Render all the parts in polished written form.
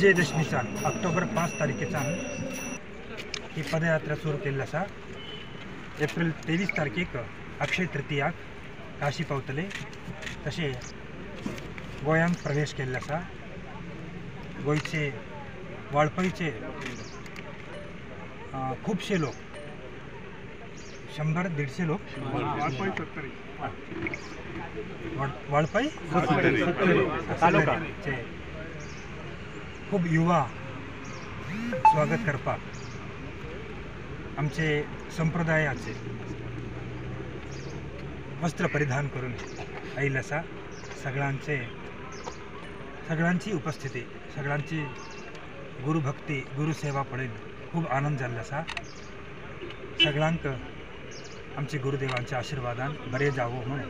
विजयदशमीच्यान ऑक्टोबर 5 तारखेच्यान ही पदयात्रा सुरू केल्ली आसा। एप्रिल 23 तारखेक अक्षय तृतीयाक काशी पावतले, तशें गोंयांत प्रवेश केल्लो आसा। गोंयचे वाळपयचे खुबशे लोक 100-150 लोक वाळपय तालुकाचे खूब युवा स्वागत करपाक आमचे संप्रदायाचे वस्त्र परिधान करून आयिल्ले आसा। सगळ्यांची उपस्थिती, सगळ्यांची गुरुभक्ती, गुरुसेवा पळोवन खूब आनंद जाल्लो आसा। सगळ्यांक आमचे गुरुदेवांच्या आशीर्वादान बरें जावो म्हूण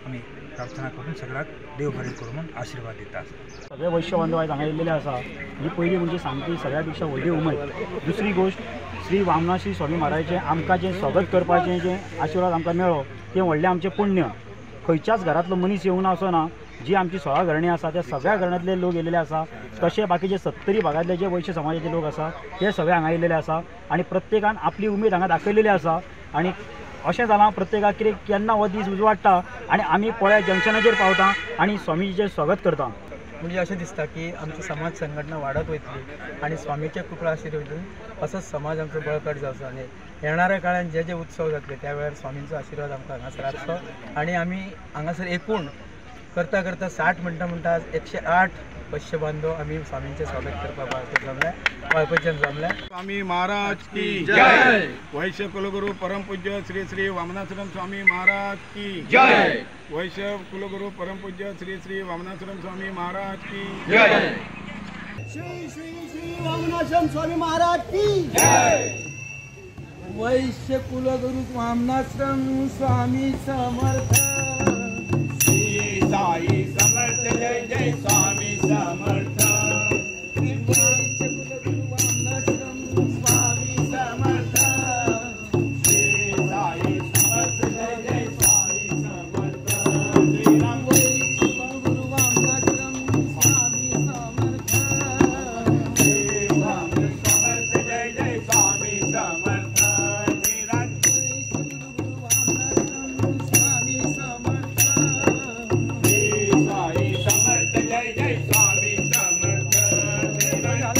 आमी प्रार्थना करून सगळ्याक देव बरें करूं म्हूण आशीर्वाद दिता। सगळे वैश्य बांधव आयज हांगा येयल्ले आसा ही पयली म्हणजे सामकी सगळ्या पेक्षा व्हडली उमेद। दुसरी गोश्ट श्री वामनाश्री स्वामी महाराजाचें आमकां जें स्वागत करपाचें जें आशिर्वाद आमकां मेळ्ळो तें व्हडलें आमचें पुण्य। खंयच्याच घरांतलो मनीस येवना असो ना, जी आमची 16 घराणीं आसा त्या सगळ्या घराण्यांतले लोक येयलेले आसा, तशें बाकीचे 70 भागांतले जे वैश्य समाजाचे लोक आसा ते सगळे हांगा येयलेले आसा आनी प्रत्येकान आपली उमेद हांगा दाखयलेली आसा। आनी अशें जालां प्रत्येकाक कितें केन्ना हो दीस उजवाडटा आनी आमी पोळ्या जंक्शनाचेर पावता आनी स्वामीजीचें स्वागत करता। म्हणजे अशें दिसता की आमची समाज संघटना वाडत वयतली आनी स्वामीच्या कृपा आशिर्वादान असोच समाज आमचो बळकट जावचो आनी येणाऱ्या काळान जे जे उत्सव जातले त्या वेळार स्वामींचो आशिर्वाद आमकां हांगासर आसचो आनी आमी हांगासर एकूण करता करता 60 म्हणटा म्हणटा आज 108 वैश्य बांधव आमी स्वामींचें स्वागत करपाक वाळपय जमल्या, वाळपयच्यान जमल्या। स्वामी महाराज की जय। वैश्य कुलगुरु परम पूज्य श्री श्री वामनाश्रम स्वामी महाराज की जय। वैश्य कुलगुरु परम पूज्य श्री श्री वामनाश्रम स्वामी महाराज की जय। श्री श्री श्री वामनाश्रम स्वामी महाराज की जय। वैश्य कुलगुरु वामनाश्रम स्वामी समर्थ। श्री साई समर्थ जय जय स्वामी समर्थ। वैश्य कुलगुरु वामनाश्रम स्वामी समर्थ। श्री साई समर्थ जय जय स्वामी समर्थ। श्री राम वैश्य कुलगुरु वामनाश्रम स्वामी समर्थ। श्री स्वामी समर्थ जय जय स्वामी समर्थ। श्री राम वैश्य कुलगुरु वामनाश्रम स्वामी समर्थ। श्री साई समर्थ जय जय स्वामी समर्थ। श्री राम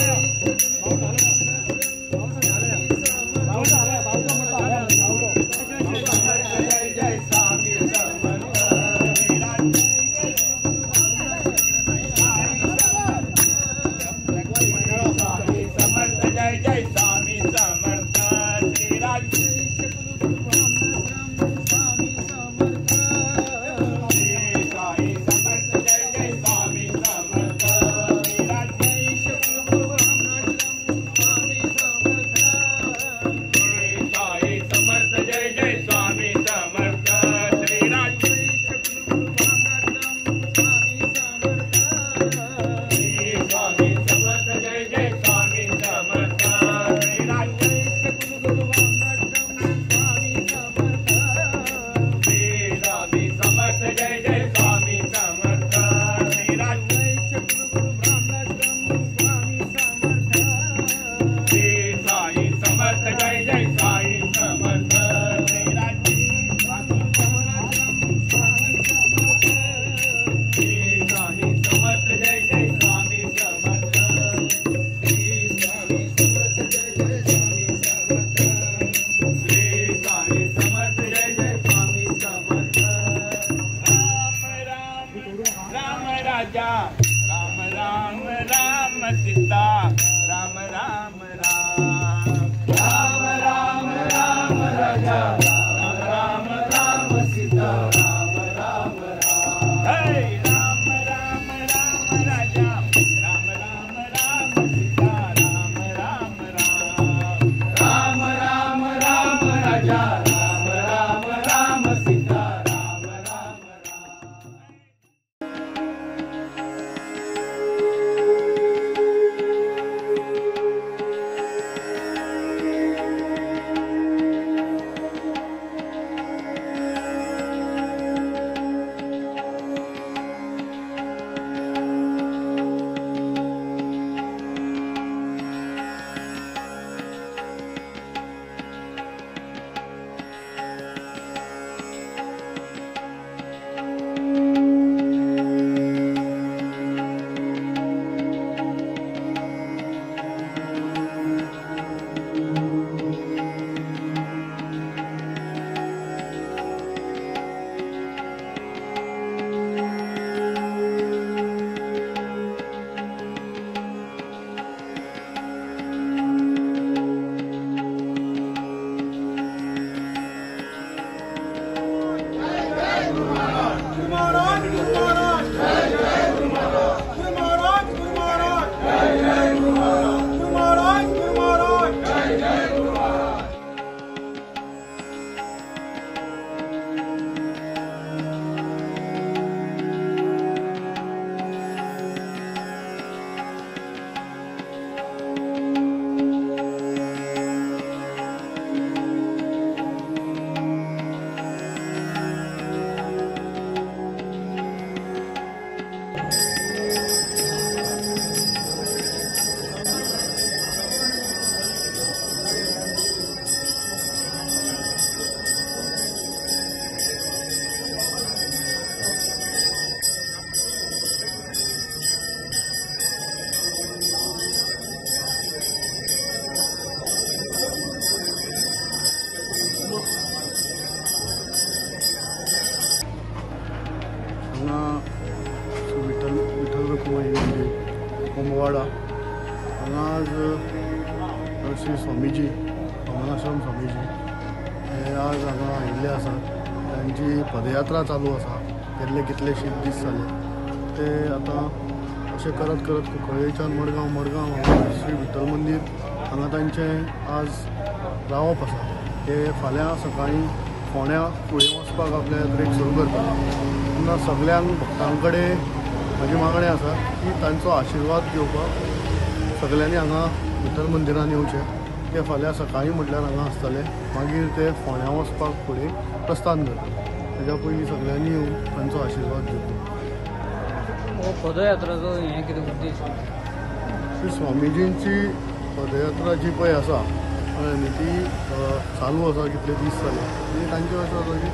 हांगा आज श्री स्वामीजी वामनाश्रम स्वामीजी हे आज हांगा आयिल्ले आसात. तांची पदयात्रा चालू आसा. गेल्ले कितलेशे दीस जाले ते आतां अशें करत करत कुंकळ्ळेच्यान मडगांव, मडगांव हांगा श्री विठ्ठल मंदीर हांगा तांचें आज रावप आसा. ते फाल्यां सकाळीं फोंड्या फुडें वचपाक आपल्या यात्रेक सुरू करतले. तेन्ना सगळ्यांक भक्तां कडेन म्हजी मागणें आसा की तांचो आशिर्वाद घेवपाक सगळ्यांनी हांगा विठ्ठल मंदिरान येवचें. ते फाल्यां सकाळीं म्हटल्यार हांगा आसतले, मागीर ते फोंड्या वचपाक फुडें प्रस्थान करतले. तेज्या पयलीं सगळ्यांनी येवन तांचो आशिर्वाद घेवचो. पदयात्राचो हें कितें उद्देश? श्री स्वामीजींची पदयात्रा जी पळय आसा आनी ती चालू आसा कितले दीस जाले. आनी तांचें अशें आसा की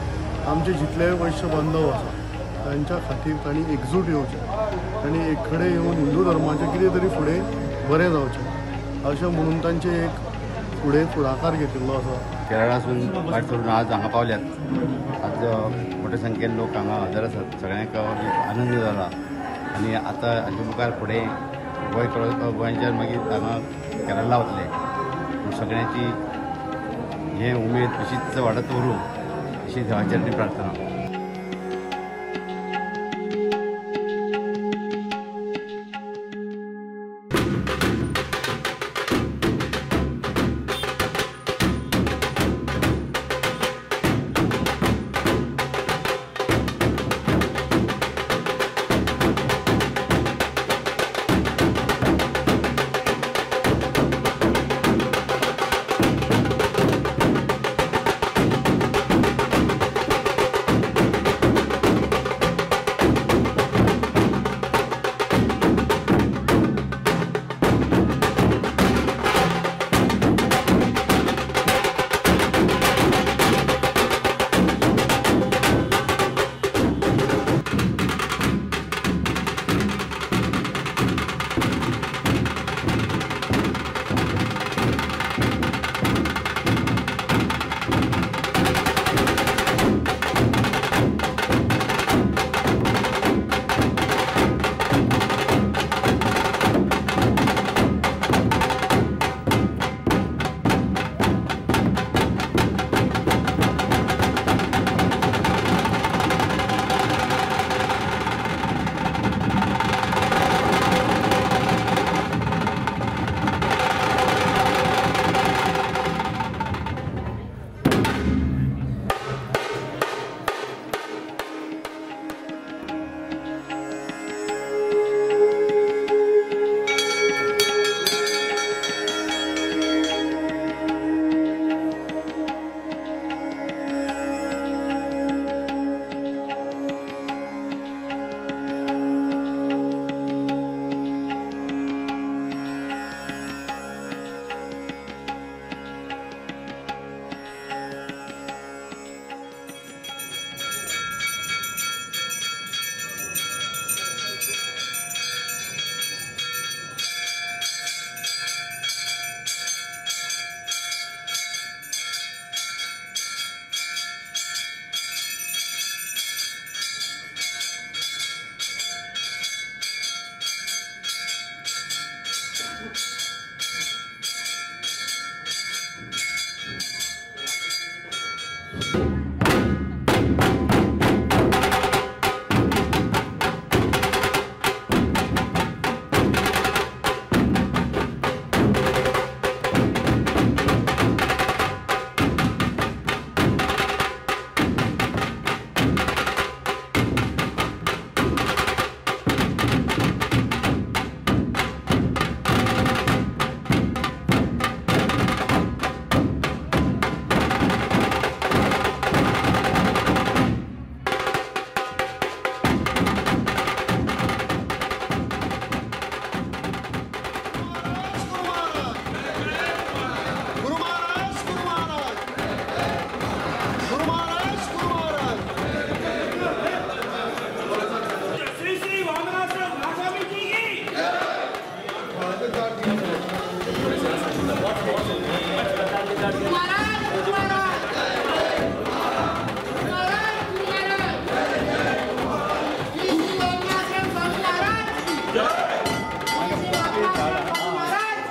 आमचे जितले वैश्य बांधव आसा तांच्या खातीर तांणी एकजूट येवचें आनी एक कडेन येवन हिंदू धर्माचें कितें तरी फुडें बरें जावचें अशें म्हणून तांचें एक फुडें फुडाकार घेतिल्लो आसा. केरळासून वाट करून आज हांगा पावल्यात. आज मोठ्या संख्येन लोक हांगा हजर आसात. सगळ्यांक आनंद जाला आनी आतां हाचे मुखार फुडें गोंय गोंयच्यान मागीर हांगा केरळा वतले. सगळ्यांची हे उमेद अशीच वाडत उरूं अशी देवाची प्रार्थना. महाराज।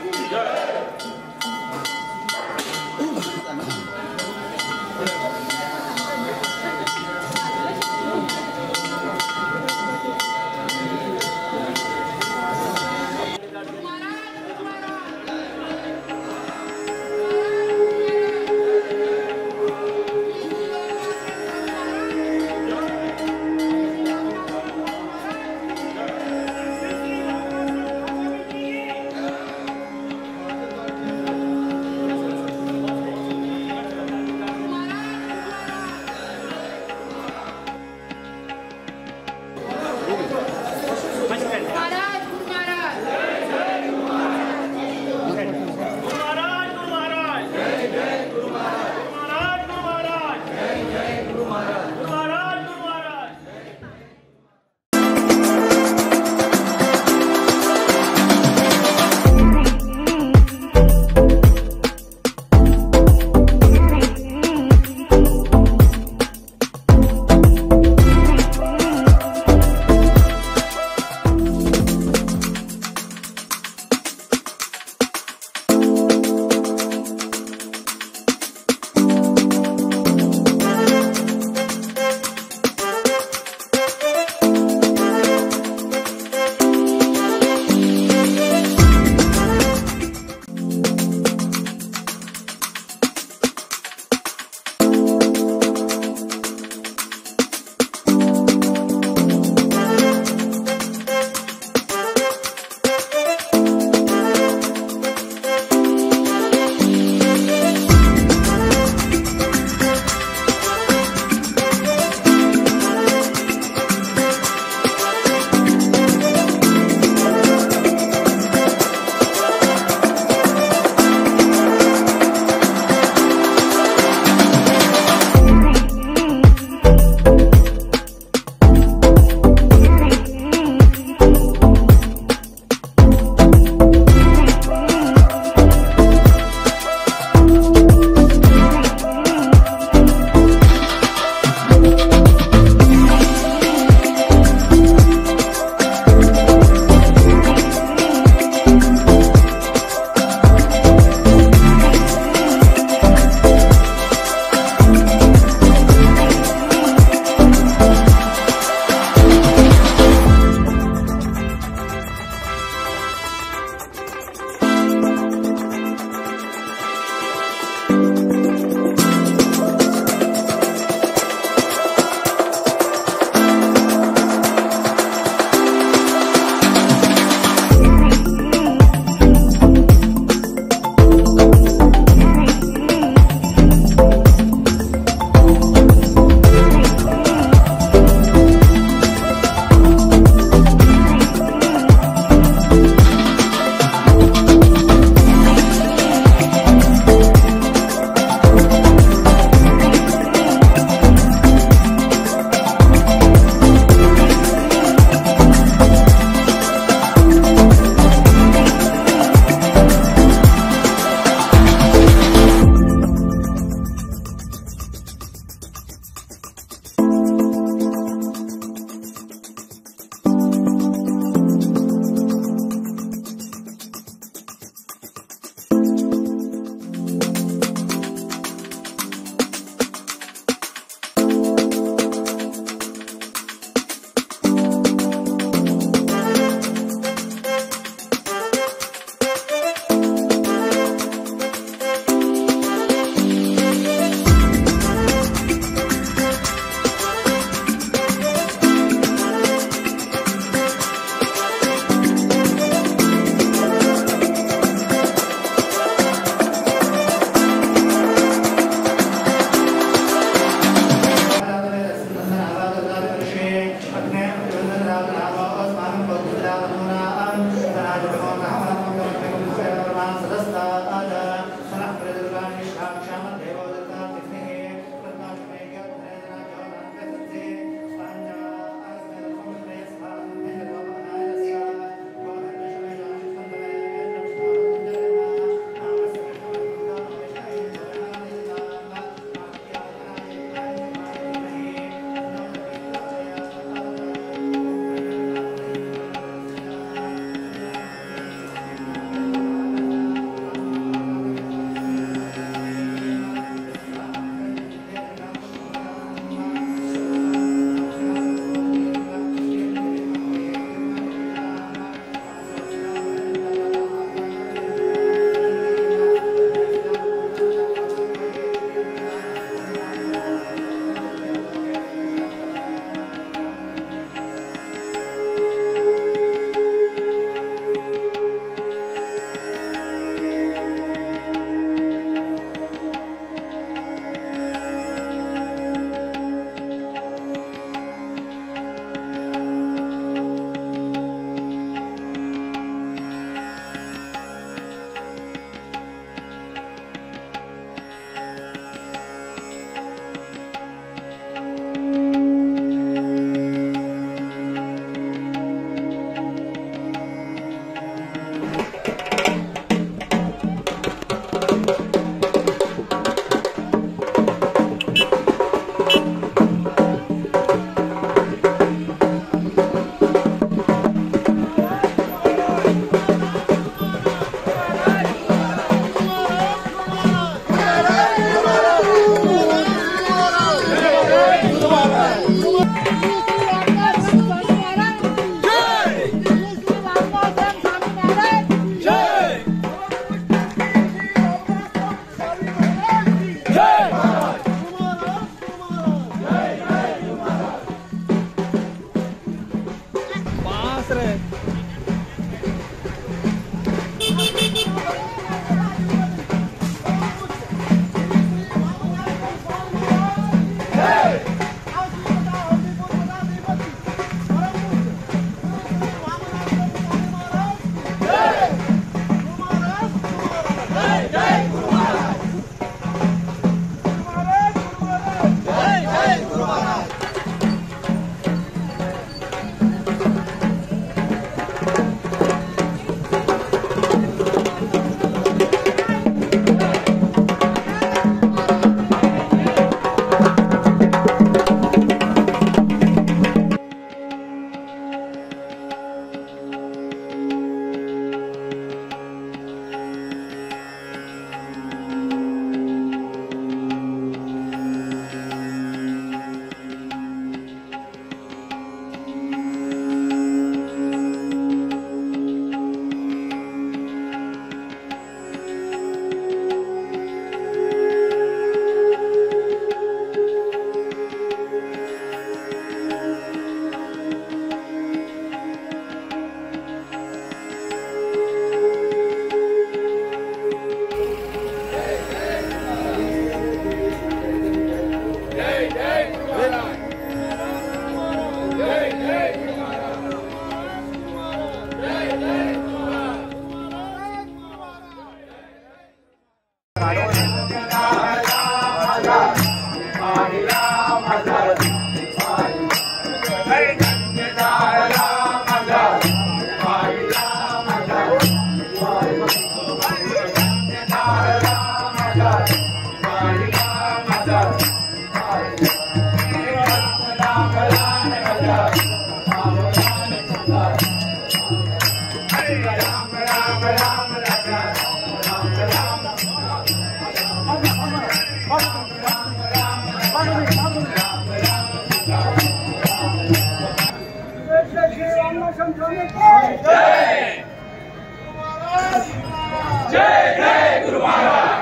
जय जय गुरु महाराज,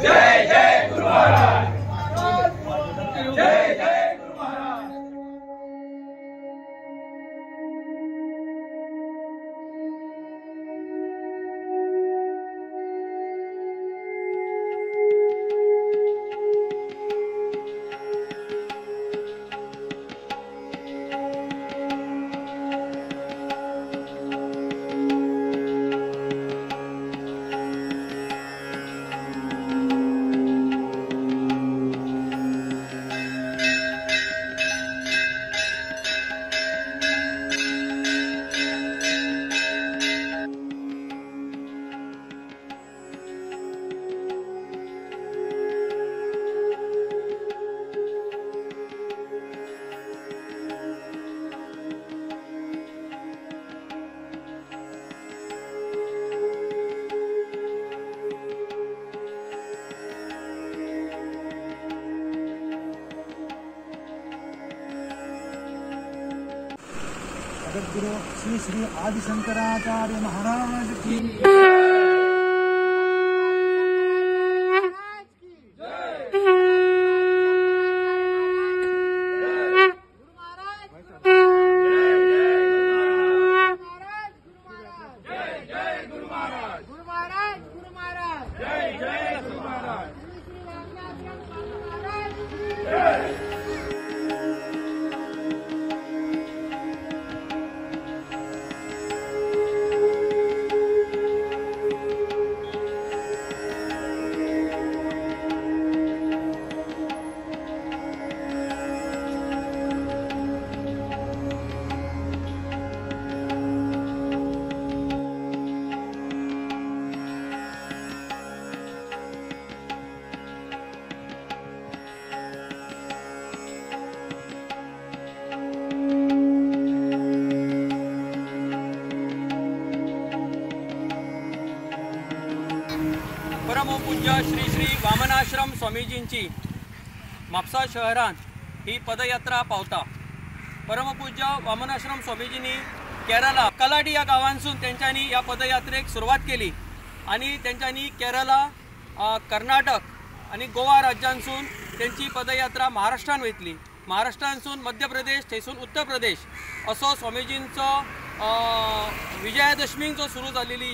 जय जय गुरु महाराज, जय जय गुरु महाराज। जगद्गुरु श्री श्री आदि शंकराचार्य महाराज की परमपूज्य श्री श्री वामनाश्रम स्वामीजींची म्हापसा शहरांत ही पदयात्रा पावता। परमपूज्य वामनाश्रम स्वामीजींनी केरला कलाडी ह्या गांवांसून तेंच्यांनी ह्या पदयात्रेक सुरवात केली आनी तेंच्यांनी केरला, कर्नाटक आनी गोवा राज्यांसून तेंची पदयात्रा महाराष्ट्रान वयतली। महाराष्ट्रांसून मध्य प्रदेश, थंयसून उत्तर प्रदेश असो स्वामीजींचो विजयादशमीक जो सुरू जालेली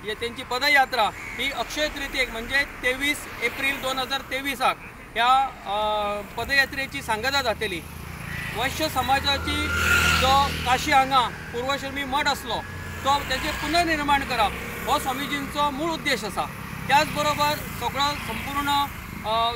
ही तेंची पदयात्रा ही अक्षय तृतीयेक म्हणजे 23 एप्रिल 2023 ह्या पदयात्रेची सांगता जातली। वैश्य समाजाची जो काशी हांगा पूर्वश्रमी मठ आसलो तो तेचें पुनर्निर्माण करप हो स्वामीजींचो मूळ उद्देश आसा। त्याच बरोबर सगळो संपूर्ण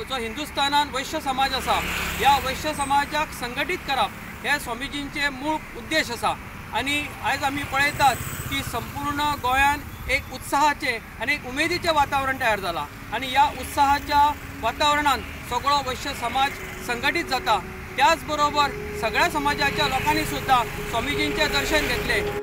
जो हिंदुस्थानान वैश्य समाज आसा ह्या वैश्य समाजाक संघटीत करप हे स्वामीजींचे मूळ उद्देश आसा। आनी आयज आमी पळयतात की संपूर्ण गोंयान एक उत्साहाचें आनी एक उमेदीचें वातावरण तयार जालां आनी ह्या उत्साहाच्या वातावरणान सगळो वैश्य समाज संघटीत जाता। त्याच बरोबर सगळ्या समाजाच्या लोकांनी सुद्दां स्वामीजींचें दर्शन घेतलें।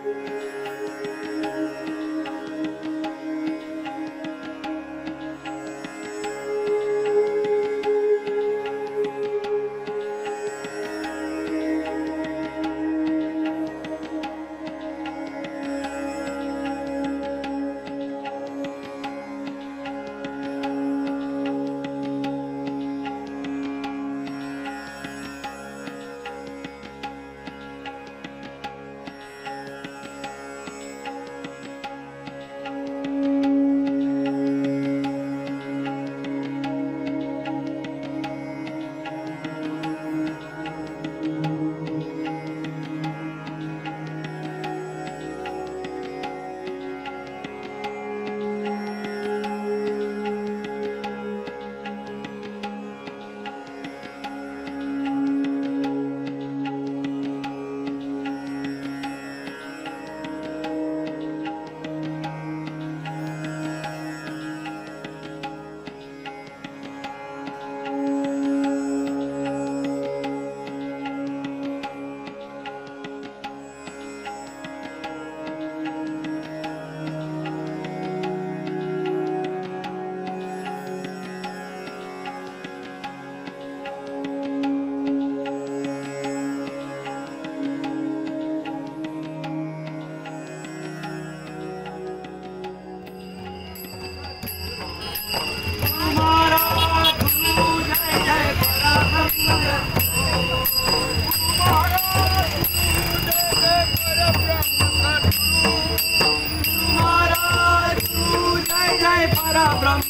जय जय परब्रह्म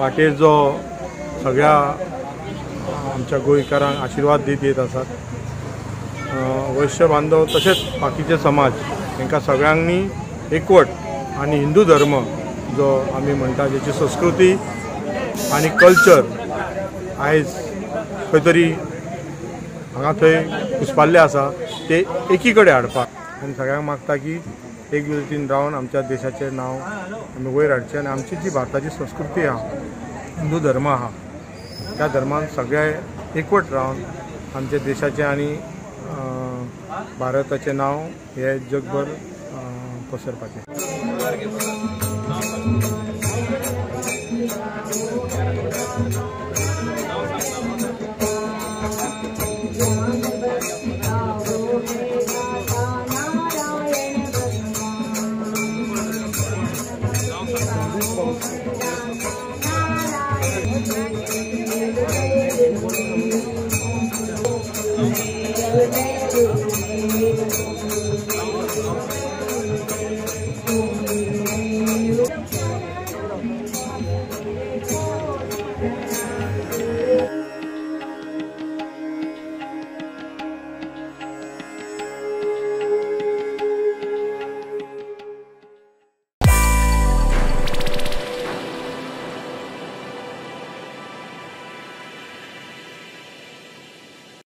वाटेर जो सगळ्या आमच्या गोंयकारांक आशिर्वाद दीत येत आसात वैश्य बांधव तशेंच बाकीचे समाज तांकां सगळ्यांनी एकवट आनी हिंदू धर्म जो आमी म्हणटा जेची संस्कृती आनी कल्चर आयज खंय तरी हांगा थंय घुसपाल्ले आसा ते एकी कडेन हाडपाक आनी सगळ्यांक मागता की एकजुटीन रावन आमच्या देशाचें नांव आमी वयर हाडचें आनी आमची जी भारताची संस्कृती आहा हिंदू धर्म आहा त्या धर्मान सगळे एकवट रावन आमच्या देशाचें आनी भारताचें नांव हें जगभर पसरपाचें.